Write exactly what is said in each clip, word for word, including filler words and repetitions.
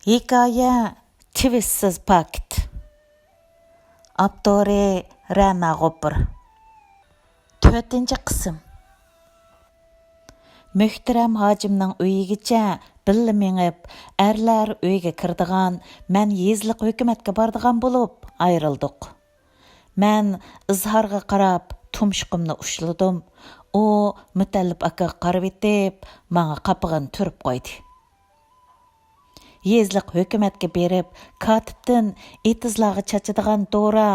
ھېكايە تىۋىستسىز پاكىت. ئاپتورى رەنا غوپۇر. تۆتىنچى قىسىم. مۆھتەرەم ھاجىمنىڭ ئۆيىگىچە بىللە مېڭىپ، ئەرلەر ئۆيگە كىرىدىغان، مەن يېزىلىق ھۆكۈمەتكە بارىدىغان بولۇپ ئايرىلدۇق. مەن ئىزھارغا قاراپ تۇمشۇقۇمنى ئۇشلىدىم. ئۇ مۇتەللىپ ئاكىغا قارىۋېتىپ، ماڭا قاپىقىنى تۈرۈپ قويدى. يېزىلىق ھۆكۈمەتكە بېرىپ، كاتىپتىن ئېتىزلارغا چاچىدىغان دورا،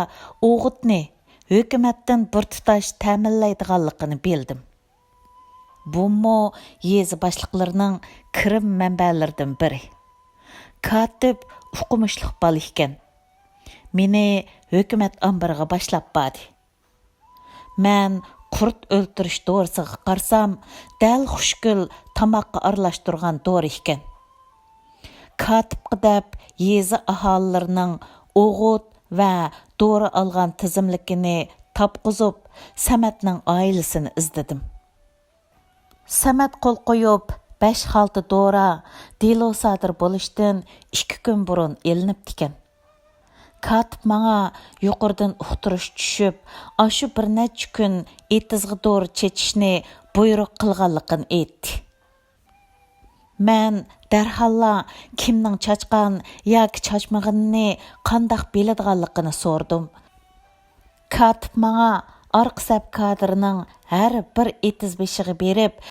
ئوغۇتنى ھۆكۈمەتتىن بىر تۇتاش تەمىنلەيدىغانلىقىنى بىلدىم. بۇمۇ يېزا باشلىقلىرىنىڭ كىرىم مەنبەلىرىدىن بىرى. كاتىپ ئوقۇمۇشلۇق بالا ئىكەن. مېنى ھۆكۈمەت ئامبىرىغا باشلاپ باردى. مەن قۇرت ئۆلتۈرۈش دورىسىغا قارىسام، دەل خۇشگۈل تاماققا ئارىلاشتۇرغان دورا ئىكەن. كاتىپقا دەپ يېزا ئاھالىلىرىنىڭ ئوغۇت ۋە دورا ئالغان تىزىملىكىنى تاپقۇزۇپ، سەمەتنىڭ ئائىلىسىنى ئىزدىدىم. سەمەت قول قويۇپ، بەش خالتا دورا دېلو سادىر بولۇشتىن ئىككى كۈن بۇرۇن ئېلىنىپتىكەن. كاتىپ ماڭا يۇقىرىدىن ئۇقتۇرۇش چۈشۈپ، ئاشۇ بىر نەچچە كۈن ئېتىزغا دورا چېچىشنى بۇيرۇق قىلغانلىقىنى ئېيتتى. مەن دەرھاللا كىمنىڭ چاچقان ياكى چاچمىغىنىنى قانداق بىلىدىغانلىقىنى سورىدىم. كاتىپ ماڭا ئارقا سەپ كادىرىنىڭ ھەر بىر ئېتىز بېشىغا بېرىپ،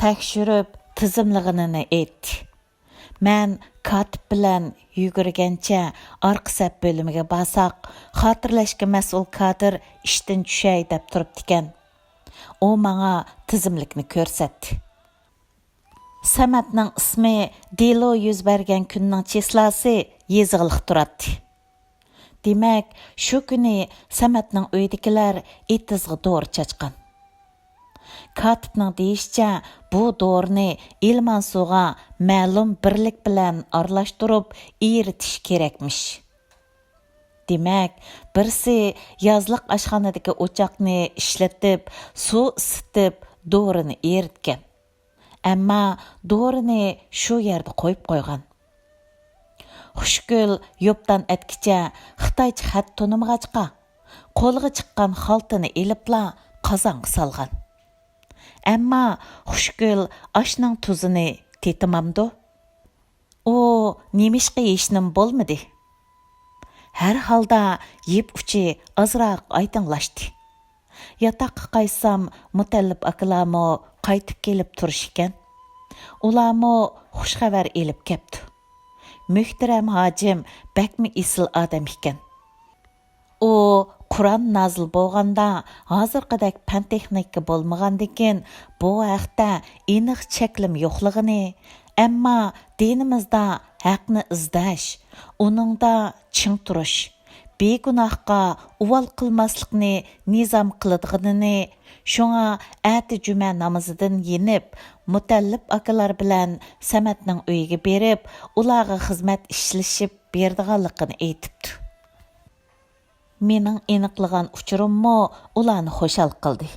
تەكشۈرۈپ تىزىملىغىنىنى ئېيتتى. مەن كاتىپ بىلەن يۈگۈرگەنچە ئارقا سەپ بۆلۈمىگە بارساق، خاتىرىلەشكە مەسئۇل كادىر ئىشتىن چۈشەي دەپ تۇرۇپتىكەن. ئۇ ماڭا تىزىملىكنى كۆرسەتتى. سەمەتنىڭ ئىسمى دېلو يۈز بەرگەن كۈننىڭ چىسلاسى يېزىقلىق تۇراتتى. دېمەك، شۇ كۈنى سەمەتنىڭ ئۆيىدىكىلەر ئېتىزغا دورا چاچقان. كاتىپنىڭ دېيىشىچە، بۇ دورىنى ئىلمانسۇغا مەلۇم بىرلىك بىلەن ئارىلاشتۇرۇپ ئېرىتىش كېرەكمىش. دېمەك، بىرسى يازلىق ئاشخانىدىكى ئوچاقنى ئىشلىتىپ، سۇ ئىسسىتىپ، دورىنى ئېرىتكەن. ئەمما دورىنى شۇ يەردە قويۇپ قويغان. خۇشگۈل يوپتان ئەتكىچە خىتايچە خەت تونۇمىغاچقا، قولىغا چىققان خالتىنى ئېلىپلا قازانغا سالغان. ئەمما خۇشگۈل ئاشنىڭ تۇزىنى تېتىمامدۇ؟ ئۇ نېمىشقا ھېچنېمە بولمىدى؟ ھەر ھالدا يىپ ئۇچى ئازراق ئايدىڭلاشتى. ياتاققا قايتسام، مۇتەللىپ ئاكىلارمۇ قايتىپ كېلىپ تۇرۇش ئىكەن. ئۇلارمۇ خۇش خەۋەر ئېلىپ كەپتۇ. مۆھتەرەم ھاجىم بەكمۇ ئېسىل ئادەم ئىكەن. ئۇ قۇرئان نازىل بولغاندا، ھازىرقىدەك پەن تېخنىكا بولمىغاندىكىن، بۇ ھەقتە ئېنىق چەكلىمە يوقلىغىنى، ئەمما دىنىمىزدا ھەقنى ئىزدەش، ئۇنىڭدا چىڭ تۇرۇش، بىگۇناھقا ئۇۋال قىلماسلىقنى نىزام قىلىدىغىنىنى، شۇڭا ئەتە جۈمە نامىزىدىن يېنىپ، مۇتەللىپ ئاكىلار بىلەن سەمەتنىڭ ئۆيىگە بېرىپ، ئۇلارغا خىزمەت ئىشلىشىپ بېرىدىغانلىقىنى ئېيتىپتۇ. مېنىڭ ئېنىقلىغان ئۇچۇرۇممۇ ئۇلارنى خۇشال قىلدى.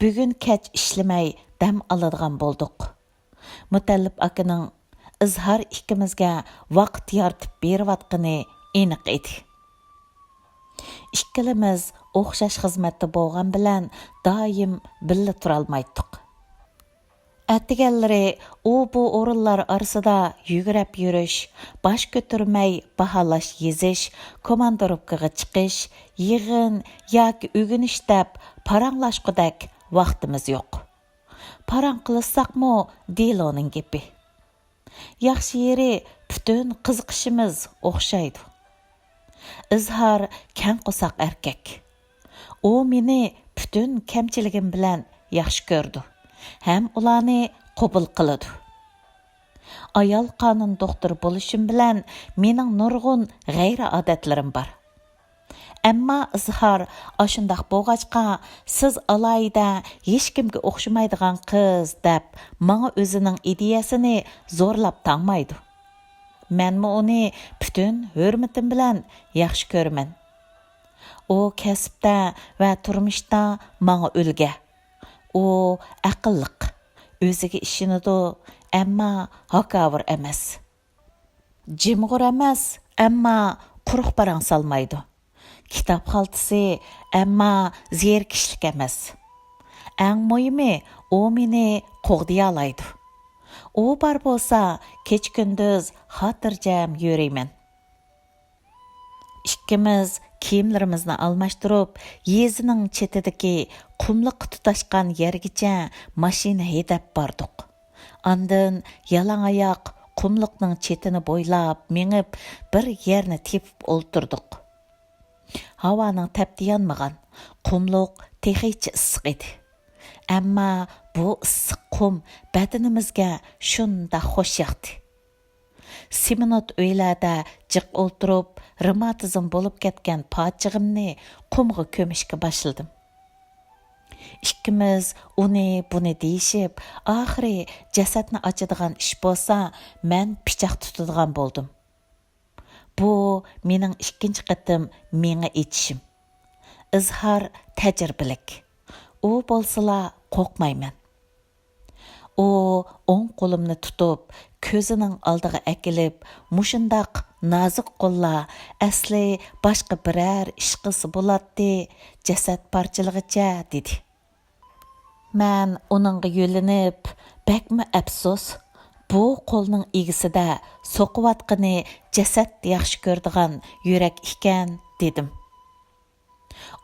بۈگۈن كەچ ئىشلىمەي دەم ئالىدىغان بولدۇق. مۇتەللىپ ئاكىنىڭ ئىزھار ئىككىمىزگە ۋاقىت يارىتىپ بېرىۋاتقىنى ئېنىق ئىدى. ئىككىلىمىز ئوخشاش خىزمەتتە بولغان بىلەن دائىم بىللە تۇرالمايتتۇق. ئەتىگەنلىرى ئۇ بۇ ئورۇنلار ئارىسىدا يۈگۈرەپ يۈرۈش، باش كۆتۈرمەي باھالاش يېزىش، كوماندىروپكىغا چىقىش، يىغىن ياكى ئۆگىنىش دەپ پاراڭلاشقۇدەك ۋاقتىمىز يوق. پاراڭ قىلىشساقمۇ دېلونىڭ گېپى. ياخشى يېرى، پۈتۈن قىزىقىشىمىز ئوخشايدۇ. ئىزھار كەڭ قورساق ئەركەك. ئۇ مېنى پۈتۈن كەمچىلىكىم بىلەن ياخشى كۆرىدۇ ھەم ئۇلارنى قوبۇل قىلىدۇ. ئايال قانۇن دوختۇرى بولۇشۇم بىلەن مېنىڭ نۇرغۇن غەيرىي ئادەتلىرىم بار. ئەمما ئىزھار ئاشۇنداق بولغاچقا، سىز ئالاھىدە، ھېچكىمگە ئوخشىمايدىغان قىز دەپ ماڭا ئۆزىنىڭ ئىدىيەسىنى زورلاپ تاڭمايدۇ. مەنمۇ ئۇنى پۈتۈن ھۆرمىتىم بىلەن ياخشى كۆرىمەن. ئۇ كەسىپتە ۋە تۇرمۇشتا ماڭا ئۈلگە. ئۇ ئەقىللىق، ئۆزىگە ئىشىنىدۇ، ئەمما ھاكاۋۇر ئەمەس. جىمغۇر ئەمەس، ئەمما قۇرۇق پاراڭ سالمايدۇ. كىتاب خالتىسى، ئەمما زېرىكىشلىك ئەمەس. ئەڭ مۇھىمى، ئۇ مېنى قوغدىيالايدۇ. ئۇ بار بولسا، كېچە-كۈندۈز خاتىرجەم يۈرىمەن. ئىككىمىز كىيىملىرىمىزنى ئالماشتۇرۇپ، يېزىنىڭ چېتىدىكى قۇملۇققا تۇتاشقان يەرگىچە ماشىنا ھەيدەپ باردۇق. ئاندىن يالاڭ ئاياق قۇملۇقنىڭ چېتىنى بويلاپ مېڭىپ، بىر يەرنى تېپىپ ئولتۇردۇق. ھاۋانىڭ تەپتى يانمىغان، قۇملۇق تېخىچە ئىسسىق ئىدى. ئەمما بۇ ئىسسىق قۇم بەدىنىمىزگە شۇنداق خوش ياقتى. سېمىنات ئۆيلەردە جىق ئولتۇرۇپ، رېماتىزم بولۇپ كەتكەن پاچىقىمنى قۇمغا كۆمۈشكە باشلىدىم. ئىككىمىز ئۇنى بۇنى دېيىشىپ، ئاخىرى جەسەتنى ئاچىدىغان ئىش بولسا، مەن پىچاق تۇتىدىغان بولدۇم. بۇ مېنىڭ ئىككىنچى قېتىم مېڭە ئېچىشىم. ئىزھار تەجرىبىلىك. ئۇ بولسىلا قورقمايمەن. ئۇ ئوڭ قولۇمنى تۇتۇپ، كۆزىنىڭ ئالدىغا ئەكېلىپ، مۇشۇنداق نازۇك قوللار ئەسلى باشقا بىرەر ئىش قىلسا بولاتتى، جەسەت پارچىلىغىچە، دېدى. مەن ئۇنىڭغا يۆلىنىپ، بەكمۇ ئەپسۇس، بۇ قولنىڭ ئىگىسىدە سوقۇۋاتقىنى جەسەت ياخشى كۆرىدىغان يۈرەك ئىكەن، دېدىم.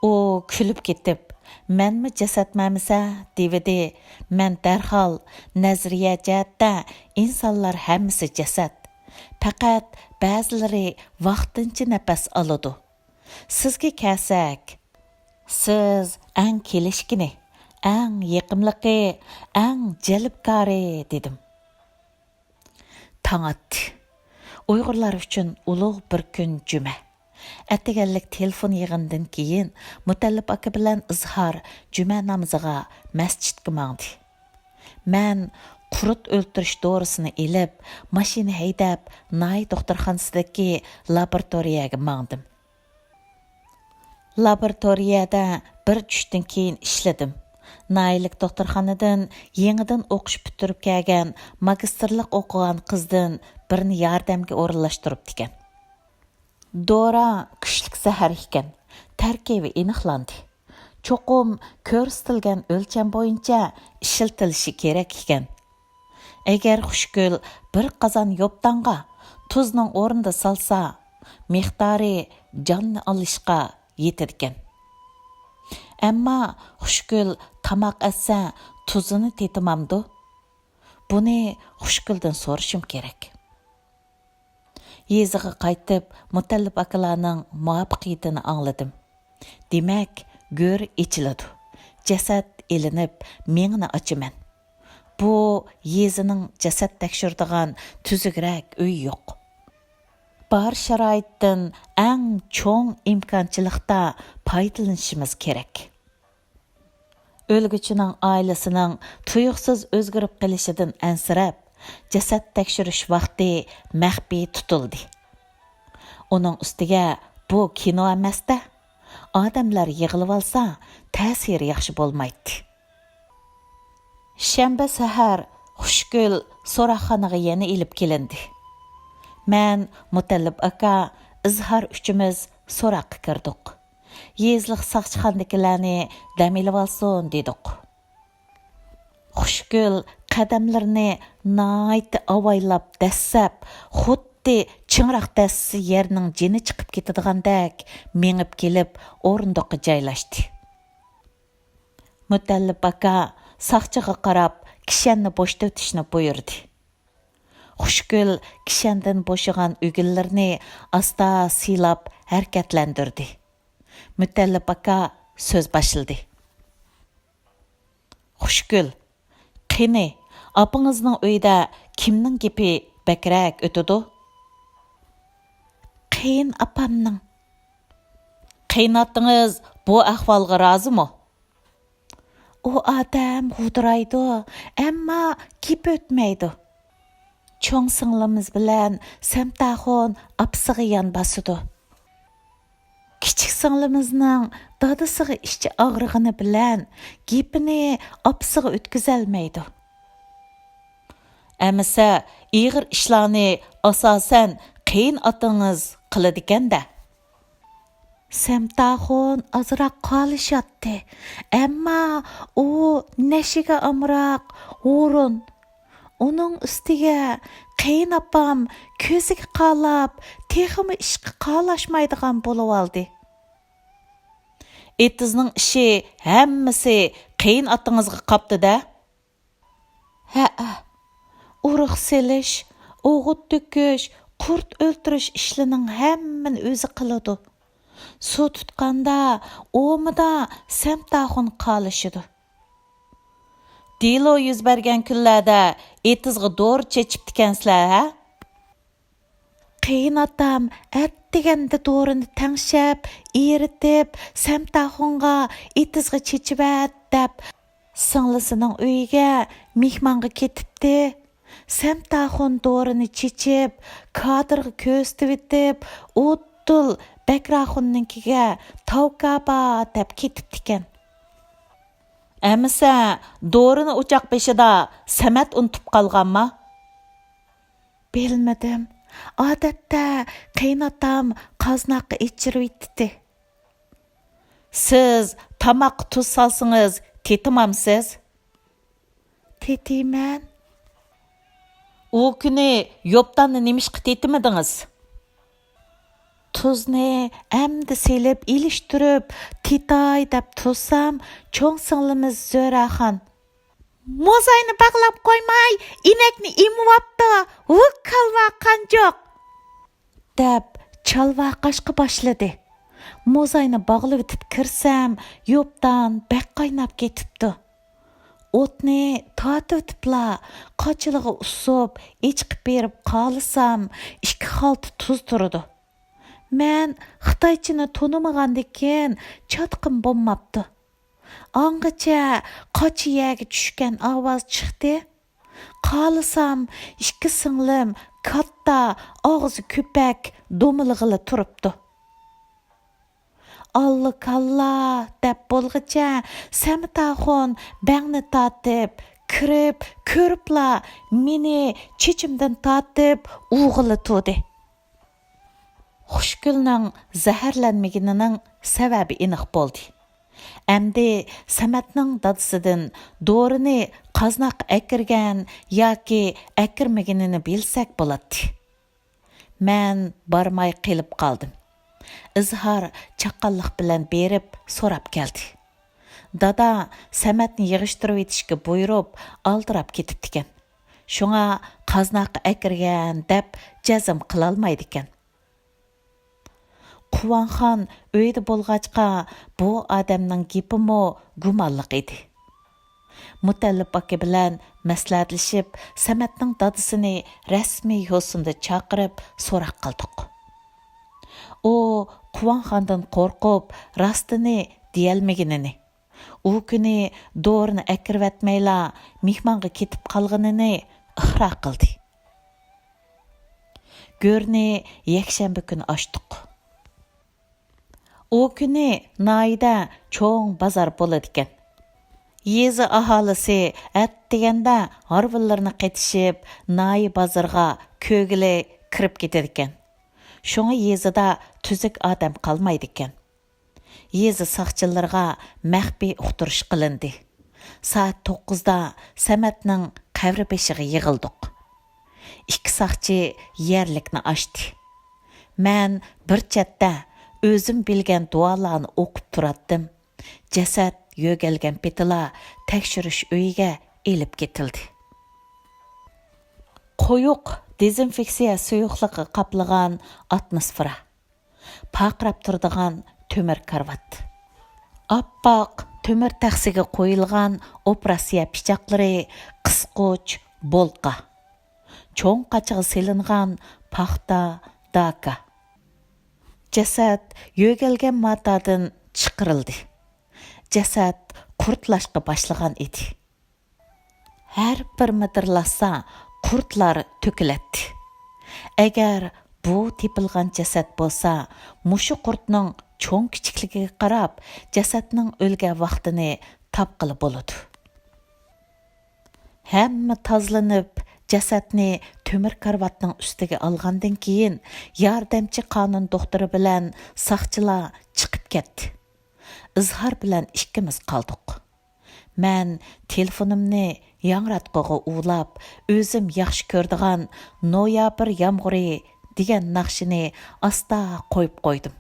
ئۇ كۈلۈپ كېتىپ، مەنمۇ جەسەتمەمسە، دېۋىدى. مەن دەرھال، نەزەرىيە جەھەتتە ئىنسانلار ھەممىسى جەسەت. پەقەت بەزىلىرى ۋاقتىنچە نەپەس ئالىدۇ. سىزگە كەلسەك، سىز ئەڭ كېلىشكىنى، ئەڭ يېقىملىقى، ئەڭ جەلپكارى، دېدىم. تاڭ ئاتتى. ئۇيغۇرلار ئۈچۈن ئۇلۇغ بىر كۈن جۈمە. ئەتىگەنلىك تېلېفون يىغىنىدىن كېيىن مۇتەللىپ ئاكا بىلەن ئىزھار جۈمە نامىزىغا مەسچىتكە ماڭدى. مەن قۇرت ئۆلتۈرۈش دورىسىنى ئېلىپ، ماشىنا ھەيدەپ، ناھىيە دوختۇرخانىسىدىكى لابوراتورىيەگە ماڭدىم. لابوراتورىيەدە بىر چۈشتىن كېيىن ئىشلىدىم. ناھىيەلىك دوختۇرخانىدىن يېڭىدىن ئوقۇش پۈتتۈرۈپ كەلگەن ماگىستىرلىق ئوقۇغان قىزدىن بىرنى ياردەمگە ئورۇنلاشتۇرۇپتىكەن. دورا كۈچلۈك زەھەر ئىكەن، تەركىبى ئېنىقلاندى. چوقۇم كۆرسىتىلگەن ئۆلچەم بويىچە ئىشلىتىلىشى كېرەك ئىكەن. ئەگەر خۇشگۈل بىر قازان يوپتاڭغا تۇزنىڭ ئورنىدا سالسا، مىقدارى جاننى ئالىشقا يېتىدىكەن. ئەمما خۇشگۈل تاماق ئەتسە، تۇزىنى تېتىمامدۇ؟ بۇنى خۇشگۈلدىن سورىشىم كېرەك. يېزىغا قايتىپ، مۇتەللىپ ئاكىلارنىڭ مۇۋەپپەقىيىتىنى ئاڭلىدىم. دېمەك، گۆر ئېچىلىدۇ. جەسەت ئېلىنىپ، مېڭىنى ئاچىمەن. بۇ يېزىنىڭ جەسەت تەكشۈرىدىغان تۈزۈكرەك ئۆيى يوق. بار شارائىتتىن ئەڭ چوڭ ئىمكانچىلىقتا پايدىلىنىشىمىز كېرەك. ئۆلگۈچىنىڭ ئائىلىسىنىڭ تۇيۇقسىز ئۆزگىرىپ قېلىشىدىن ئەنسىرەپ، جەسەت تەكشۈرۈش ۋاقتى مەخپىي تۇتۇلدى. ئۇنىڭ ئۈستىگە بۇ كىنو ئەمەستە، ئادەملەر يىغىلىۋالسا، تەسىرى ياخشى بولمايتتى. شەنبە سەھەر خۇشگۈل سوراقخانىغا يەنە ئېلىپ كېلىندى. مەن، مۇتەللىپ ئاكا، ئىزھار ئۈچىمىز سوراققا كىردۇق. يېزىلىق ساقچىخانىدىكىلەرنى دەم ئېلىۋالسۇن دېدۇق. خۇشگۈل قەدەملىرىنى ناھايىتى ئاۋايلاپ دەسسەپ، خۇددى چىڭراق دەسسە يەرنىڭ جېنى چىقىپ كېتىدىغاندەك مېڭىپ كېلىپ ئورۇندۇققا جايلاشتى. مۇتەللىپ ئاكا ساقچىغا قاراپ كىشەننى بوشىتىۋېتىشنى بۇيرۇدى. خۇشگۈل كىشەندىن بوشىغان ئۈگۈنلىرىنى ئاستا سىيلاپ ھەرىكەتلەندۈردى. مۇتەللىپ ئاكا سۆز باشلىدى. خۇشگۈل، قېنى، ئاپىڭىزنىڭ ئۆيىدە كىمنىڭ گېپى بەكرەك ئۆتىدۇ؟ قېيىن ئاپامنىڭ. قېيىنئاتىڭىز بۇ ئەھۋالغا رازىمۇ؟ ئۇ ئادەم غۇدۇرايدۇ، ئەمما گېپى ئۆتمەيدۇ. چوڭ سىڭلىمىز بىلەن سەمتاخۇن ئاپىسىغا يان باسىدۇ. كىچىك سىڭلىمىزنىڭ دادىسىغا ئىچى ئاغرىغىنى بىلەن گېپىنى ئاپىسىغا ئۆتكۈزەلمەيدۇ. ئەمىسە ئېغىر ئىشلارنى ئاساسەن قېيىن ئاتىڭىز قىلىدىكەن-دە. سەمتاخۇن ئازراق قالىشاتتى، ئەمما ئۇ نەشىگە ئامراق، ھۇرۇن. ئۇنىڭ ئۈستىگە قېيىنئاپام كۆزىگە قالاپ، تېخىمۇ ئىشقا قالاشمايدىغان بولۇۋالدى. ئېتىزنىڭ ئىشى ھەممىسى قېيىن ئاتىڭىزغا قاپتۇ-دە. ھەئە، ئۇرۇق سېلىش، ئوغۇت تۆكۈش، قۇرت ئۆلتۈرۈش ئىشلىرىنىڭ ھەممىنى ئۆزى قىلىدۇ. سۇ تۇتقاندا، ئومىدا سەمتاخۇن قالىشىدۇ. دېلو يۈز بەرگەن كۈنلەردە ئېتىزغا دورا چېچىپتىكەنسىلەر، ھە؟ قېيىنئاتام ئەتىگەندە دورىنى تەڭشەپ، ئېرىتىپ، سەمتاخۇنغا ئېتىزغا چېچىۋەت دەپ، سىڭلىسىنىڭ ئۆيىگە مېھمانغا كېتىپتى. سەمتاخۇن دورىنى چېچىپ، كادىرغا كۆرسىتىۋېتىپ، ئۇددۇل بەكراخۇننىڭكىگە تاۋكابا دەپ كېتىپتىكەن. ئەمىسە، دورىنى ئوچاق بېشىدا سەمەت ئۇنتۇپ قالغانما؟ بىلمىدىم. ئادەتتە قېيىنئاتام قازناققا ئېچىرىۋېتىتتى. سىز تاماققا تۇز سالسىڭىز تېتىمامسىز؟ تېتىيمەن. ئۇ كۈنى يوپتاننى نېمىشقا تېتىمىدىڭىز؟ تۇزنى ئەمدى سېلىپ ئېلىشتۇرۇپ تېتاي دەپ تۇرسام، چوڭ سىڭلىمىز زۆھرەخان، موزاينى باغلاپ قويماي، ئىنەكنى ئېمىۋاپتۇ، ۋۇ كالۋا قانجۇق! دەپ چالۋاقاشقا باشلىدى. موزاينى باغلىۋېتىپ كىرسەم، يوپتان بەك قايناپ كېتىپتۇ. ئوتنى تارتىۋېتىپلا، قاچىلىغا ئۇسسۇپ، ئېچىقىپ بېرىپ قارىسام، ئىككى خالتا تۇز تۇرىدۇ. مەن خىتايچىنى تونۇمىغاندىكىن، چاتىقىم بولماپتۇ. ئاڭغىچە قاچا يەرگە چۈشكەن ئاۋاز چىقتى. قارىسام، ئىككى سىڭلىم كاتتا، ئاغزى كۆپەك دومىلىغىلى تۇرۇپتۇ. ئاللا كاللا دەپ بولغىچە، سەمەت ئاخۇن بەڭنى تارتىپ كىرىپ، كۆرۈپلا مېنى چېچىمدىن تارتىپ ئۇۋىلى تۇردى. خۇشگۈلنىڭ زەھەرلەنمىگىنىنىڭ سەۋەبى ئېنىق بولدى. ئەمدى سەمەتنىڭ دادىسىدىن دورىنى قازناققا ئەكىرگەن ياكى ئەكىرمىگىنىنى بىلسەك بولاتتى. مەن بارماي قېلىپ قالدىم. ئىزھار چاققانلىق بىلەن بېرىپ سوراپ كەلدى. دادا سەمەتنى يىغىشتۇرۇۋېتىشكە بۇيرۇپ، ئالدىراپ كېتىپتىكەن. شۇڭا قازناققا ئەكىرگەن دەپ جەزم قىلالمايدىكەن. قۇۋانخان ئۆيدە بولغاچقا، بۇ ئادەمنىڭ گېپىمۇ گۇمانلىق ئىدى. مۇتەللىپ ئاكا بىلەن مەسلىھەتلىشىپ، سەمەتنىڭ دادىسىنى رەسمىي يوسۇندا چاقىرىپ سوراق قىلدۇق. ئۇ قۇۋانخاندىن قورقۇپ، راستىنى دېيەلمىگىنىنى، ئۇ كۈنى دورىنى ئەكىرىۋەتمەيلا مېھمانغا كېتىپ قالغىنىنى ئىقرار قىلدى. گۆرنى يەكشەنبە كۈنى ئاچتۇق. ئۇ كۈنى ناھىيەدە چوڭ بازار بولىدىكەن. يېزا ئاھالىسى ئەتىگەندە ھارۋىلىرىنى قېتىشىپ، ناھىيە بازىرىغا كۆرگىلى كىرىپ كېتىدىكەن. شۇڭا يېزىدا تۈزۈك ئادەم قالمايدىكەن. يېزا ساقچىلىرىغا مەخپىي ئۇقتۇرۇش قىلىندى. سائەت توققۇزدا سەمەتنىڭ قەبرە بېشىغا يىغىلدۇق. ئىككى ساقچى يەرلىكنى ئاچتى. مەن بىر چەتتە ئۆزۈم بىلگەن دۇئالارنى ئوقۇپ تۇراتتىم. جەسەت يۆگەلگەن پېتىلا تەكشۈرۈش ئۆيىگە ئېلىپ كېتىلدى. قويۇق دېزىنفېكسىيە سۇيۇقلۇقى قاپلىغان ئاتموسفېرا. پارقىراپ تۇرىدىغان تۆمۈر كارىۋات. ئاپئاق تۆمۈر تەخسىگە قويۇلغان ئوپېراتسىيە پىچاقلىرى، قىسقۇچ، بولقا. چوڭ قاچىغا سېلىنغان پاختا داكا. جەسەت يۆگەلگەن ماتادىن چىقىرىلدى. جەسەت قۇرتلاشقا باشلىغان ئىدى. ھەر بىر مىدىرلاتسا، قۇرتلار تۆكۈلەتتى. ئەگەر بۇ تېپىلغان جەسەت بولسا، مۇشۇ قۇرتنىڭ چوڭ-كىچىكلىكىگە قاراپ، جەسەتنىڭ ئۆلگەن ۋاقتىنى تاپقىلى بولىدۇ. ھەممە تازىلىنىپ، جەسەتنى تۆمۈر كارىۋاتنىڭ ئۈستىگە ئالغاندىن كېيىن، ياردەمچى قانۇن دوختۇرى بىلەن ساقچىلار چىقىپ كەتتى. ئىزھار بىلەن ئىككىمىز قالدۇق. مەن تېلېفونۇمنى ياڭراتقۇغا ئۇلاپ، ئۆزۈم ياخشى كۆرىدىغان نويابىر يامغۇرى دېگەن ناخشىنى ئاستا قويۇپ قويدۇم.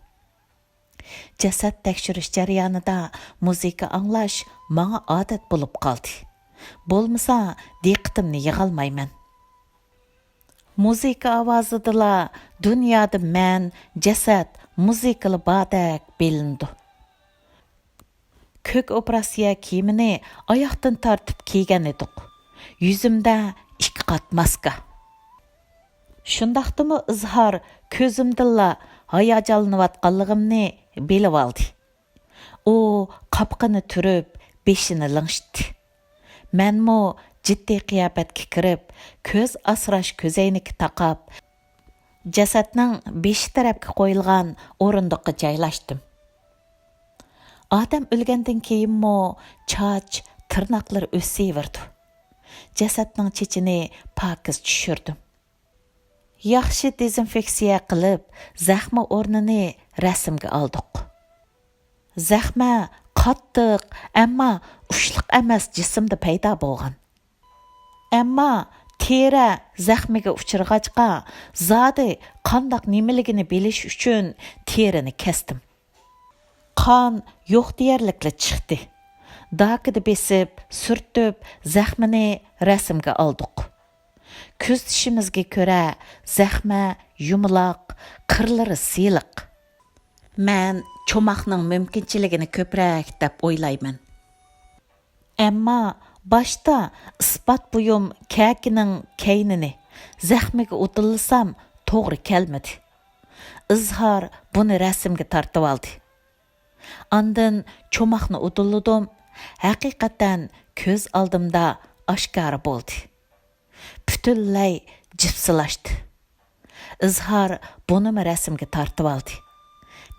جەسەت تەكشۈرۈش جەريانىدا مۇزىكا ئاڭلاش ماڭا ئادەت بولۇپ قالدى. بولمىسا، دىققىتىمنى يىغالمايمەن. مۇزىكا ئاۋازىدىلا دۇنيادا مەن، جەسەت، مۇزىكىلا باردەك بىلىنىدۇ. كۆك ئوپېراتسىيە كىيىمىنى ئاياقتىن تارتىپ كىيگەن ئىدۇق. يۈزۈمدە ئىككى قات ماسكا. شۇنداقتىمۇ ئىزھار كۆزۈمدىنلا ھاياجانلىنىۋاتقانلىقىمنى بىلىۋالدى. ئۇ قاپىقىنى تۈرۈپ، بېشىنى لىڭشىتتى. مەنمۇ جىددىي قىياپەتكە كىرىپ، كۆز ئاسراش كۆزەينىكى تاقاپ، جەسەتنىڭ بېشى تەرەپكە قويۇلغان ئورۇندۇققا جايلاشتىم. ئادەم ئۆلگەندىن كېيىنمۇ چاچ، تىرناقلىرى ئۆسۈۋېرىدۇ. جەسەتنىڭ چېچىنى پاكىز چۈشۈردۈم. ياخشى دېزىنفېكسىيە قىلىپ، زەخمە ئورنىنى رەسىمگە ئالدۇق. زەخمە قاتتىق، ئەمما ئۇچلۇق ئەمەس جىسىمدا پەيدا بولغان. ئەمما تېرە زەخمىگە ئۇچرىغاچقا، زادى قانداق نېمىلىكىنى بىلىش ئۈچۈن تېرىنى كەستىم. قان يوق دېيەرلىكلا چىقتى. داكىدا بېسىپ، سۈرتۈپ، زەخمىنى رەسىمگە ئالدۇق. كۆزىتىشىمىزگە كۆرە، زەخمە يۇمىلاق، قىرلىرى سىلىق. مەن چوماقنىڭ مۇمكىنچىلىكىنى كۆپرەك دەپ ئويلايمەن. ئەمما باشتا ئىسپات بۇيۇم كەكىنىڭ كەينىنى زەخمىگە ئۇدۇللىسام توغرا كەلمىدى. ئىزھار بۇنى رەسىمگە تارتىۋالدى. ئاندىن چوماقنى ئۇدۇللىدىم. ھەقىقەتەن كۆز ئالدىمدا ئاشكارا بولدى. پۈتۈنلەي جىپسىلاشتى. ئىزھار بۇنىمۇ رەسىمگە تارتىۋالدى.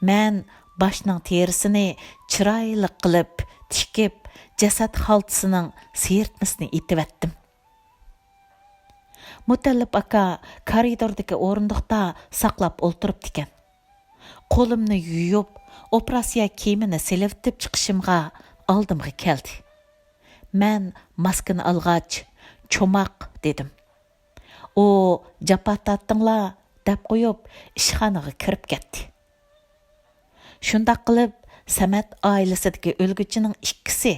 مەن باشنىڭ تېرىسىنى چىرايلىق قىلىپ تىكىپ، جەسەت خالتىسىنىڭ سىيرتمىسىنى ئېتىۋەتتىم. مۇتەللىپ ئاكا كارىدوردىكى ئورۇندۇقتا ساقلاپ ئولتۇرۇپتىكەن. قولۇمنى يۇيۇپ، ئوپېراتسىيە كىيىمىنى سېلىۋېتىپ چىقىشىمغا ئالدىمغا كەلدى. مەن ماسكىنى ئالغاچ، چوماق دېدىم. ئۇ جاپا تارتتىڭلار دەپ قويۇپ، ئىشخانىغا كىرىپ كەتتى. شۇنداق قىلىپ، سەمەت ئائىلىسىدىكى ئۆلگۈچىنىڭ ئىككىسى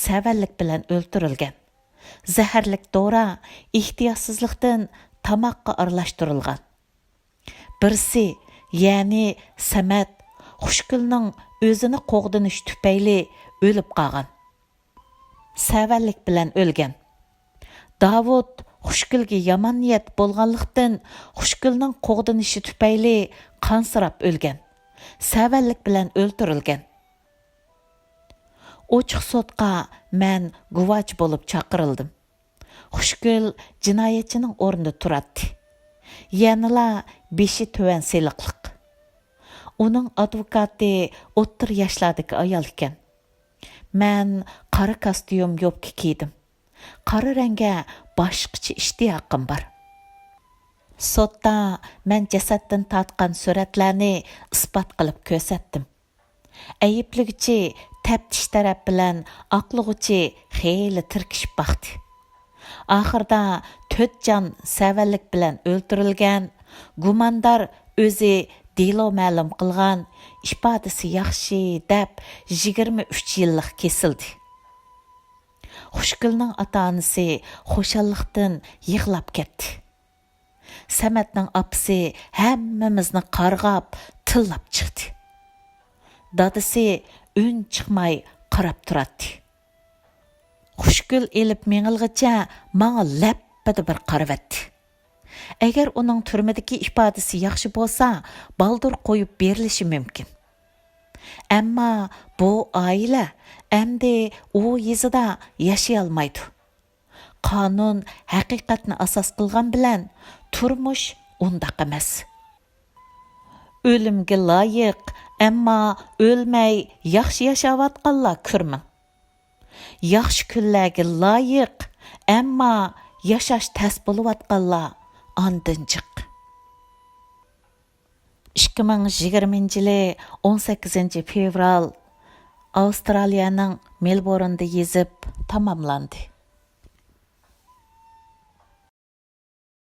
سەۋەنلىك بىلەن ئۆلتۈرۈلگەن. زەھەرلىك دورا ئېھتىياتسىزلىقتىن تاماققا ئارىلاشتۇرۇلغان. بىرسى، يەنى سەمەت، خۇشگۈلنىڭ ئۆزىنى قوغدىنىشى تۈپەيلى ئۆلۈپ قالغان. سەۋەنلىك بىلەن ئۆلگەن. داۋۇت خۇشگۈلگە يامان نىيەت بولغانلىقتىن، خۇشگۈلنىڭ قوغدىنىشى تۈپەيلى قانسىراپ ئۆلگەن. سەۋەنلىك بىلەن ئۆلتۈرۈلگەن. ئوچۇق سوتقا مەن گۇۋاچ بولۇپ چاقىرىلدىم. خۇشگۈل جىنايەتچىنىڭ ئورنىدا تۇراتتى. يەنىلا بېشى تۆۋەن سېلىقلىق. ئۇنىڭ ئادۋوكاتى ئوتتۇرا ياشلاردىكى ئايال ئىكەن. مەن قارا كاستيۇم يوپكا كىيدىم. قارا رەڭگە باشقىچە ئىشتىياقىم بار. سوتتا مەن جەسەتتىن تارتقان سۈرەتلەرنى ئىسپات قىلىپ كۆرسەتتىم. ئەيىبلىگۈچى تەپتىش تەرەپ بىلەن ئاقلىغۇچى خېلى تىركىشىپ باقتى. ئاخىرىدا تۆت جان سەۋەنلىك بىلەن ئۆلتۈرۈلگەن، گۇماندار ئۆزى دېلو مەلۇم قىلغان، ئىپادىسى ياخشى دەپ يىگىرمە ئۈچ يىللىق كېسىلدى. خۇشگۈلنىڭ ئاتا-ئانىسى خۇشاللىقتىن يىغلاپ كەتتى. سەمەتنىڭ ئاپىسى ھەممىمىزنى قارغاپ، تىللاپ چىقتى. دادىسى ئۈن چىقماي قاراپ تۇراتتى. خۇشگۈل ئېلىپ مېڭىلغىچە ماڭا لەپپىدە بىر قارىۋەتتى. ئەگەر ئۇنىڭ تۈرمىدىكى ئىپادىسى ياخشى بولسا، بالدۇر قويۇپ بېرىلىشى مۇمكىن. ئەمما بۇ ئائىلە ئەمدى ئۇ يېزىدا ياشىيالمايدۇ. قانۇن ھەقىقەتنى ئاساس قىلغان بىلەن، تۇرمۇش ئۇنداق ئەمەس. ئۆلۈمگە لايىق، ئەمما ئۆلمەي ياخشى ياشاۋاتقانلار كۆرمىڭ. ياخشى كۈنلەرگە لايىق، ئەمما ياشاش تەس بولۇۋاتقانلار ئاندىن جىق. ئىككى مىڭ يىگىرمىنچى يىلى ئون سەككىزىنچى فېۋرال ئاۋسترالىيەنىڭ مېلبورندا يېزىپ تاماملاندى.